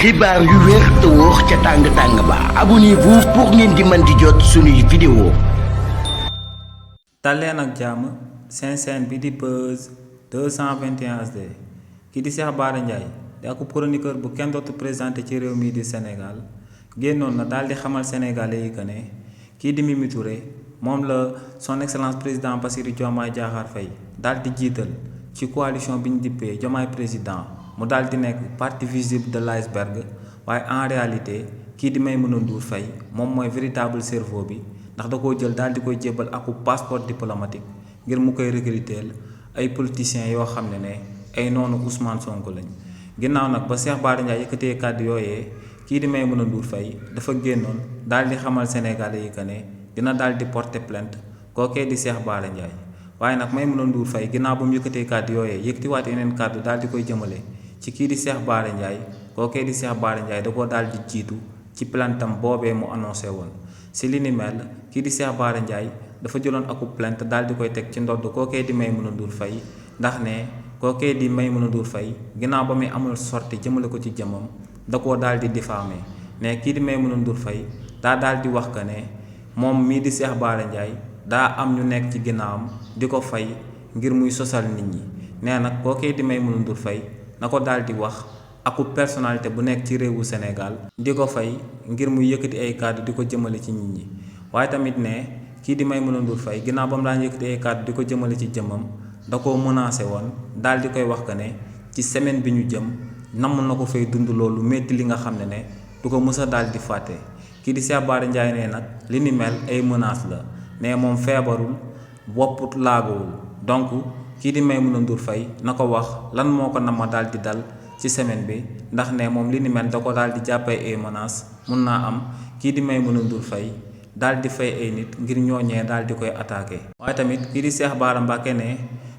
xibaar yu wér te wóor ca tàng ba abonnez-vous pour ngeen di mën di jot suñuy vidéo. Talleen ak jàmm seen chaîne bi di Buzz 221 HD ki di Cheikh Bara Ndiaye di ak chroniqueur bu kenn dootu présenté ci réew mii di Sénégal génnoon na daal di xamal sénégalais yi que ne kii di Mimi Touré moom la son excellence président Bassirou Diomaye Diakhar Faye daal di jiital ci coalition bi ñu dippee Diomaye président mu daal di nekk partie visible de l'iceberg waaye en réalité kii di Maïmouna Ndour Faye moom mooy véritable cerveau bi ndax da koo jël daal di koy jébbal aku passeport diplomatique ngir mu koy recruter ay politiciens yoo xam ne ay noonu Ousmane Sonko lañ. ginnaaw nag ba Cheikh Bara Ndiaye yëkkatee kàddu yooyee kii di Maïmouna Ndour Faye dafa génnoon daal di xamal Sénégalais yi que ne dina daal di porter plainte kookee di Cheikh Bara Ndiaye waaye nag Maïmouna Ndour Faye ginnaaw ba mu yëkkatee kàddu yooyee yëkkatiwaat yeneen kàddu daal di koy jëmale ci kii di Cheikh Bara Ndiaye kookee di Cheikh Bara Ndiaye da koo daal di jiitu ci plaintam boobee mu annoncé woon. si li ni mel kii di Cheikh Bara Ndiaye dafa jëloon aku plainte daal di koy teg ci ndodd kookee di Maïmouna Ndour Faye ndax ne kookee di Maïmouna Ndour Faye ginnaaw ba muy amul sorti jëmale ko ci jëmam da koo daal di diffamé ne kii di Maïmouna Ndour Faye daa daal di wax que ne moom mii di Cheikh Bara Ndiaye daa am ñu nekk ci ginnaawam di ko fay ngir muy sosal nit ñi nee nag kookee di Maïmouna Ndour Faye na ko daal di wax aku personnalité bu nekk ci réewu Sénégal di ko fay ngir muy yëkkati ay kàddu di ko jëmale ci nit ñi waaye tamit ne kii di Maïmouna Ndour Faye ginnaaw ba mu daan yëkkati ay kàddu di ko jëmale ci jëmmam da koo menacé woon daal di koy wax que ne ci semaine bi ñu jëm namm na ko fay dund loolu métti li nga xam ne du ko mës a daal di fàtte kii di Cheikh Bara Ndiaye ne nag li ni mel ay menace la ne moom feebarul bopp laagowul donc kii di Maïmouna Ndour Faye na ko wax lan moo ko nama daal di dal ci semaine bi ndax ne moom li ni mel da ko daal di jàppee ay menaces mun naa am kii di Maïmouna Ndour Faye daal di fay ay nit ngir ñooñee daal di koy attaqué. waaye tamit kii di Cheikh Bara Mbacké ne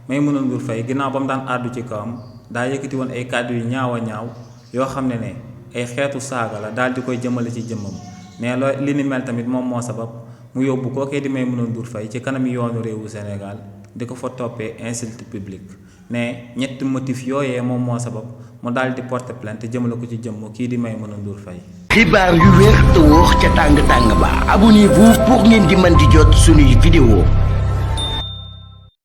Maïmouna Ndour Faye ginnaaw ba mu daan àddu ci kawam daa yëkkati woon ay kàddu yu ñaaw a ñaaw yoo xam ne ay xeetu saaga la daal di koy jëmale ci jëmmam ne loo li ni mel tamit moom moo sabab mu yóbbu kookee di Maïmouna Ndour Faye ci kanam yoonu réewu Sénégal di ko fa toppee insulte publique ne ñetti motif yooyee moom moo sabab mu daal di porter plainte jëmale ko ci jëmm kii di Maïmouna Ndour Faye. xibaar yu wér te wóor ca tàng ba abonnez-vous pour ngeen di mën di jot suñuy vidéo.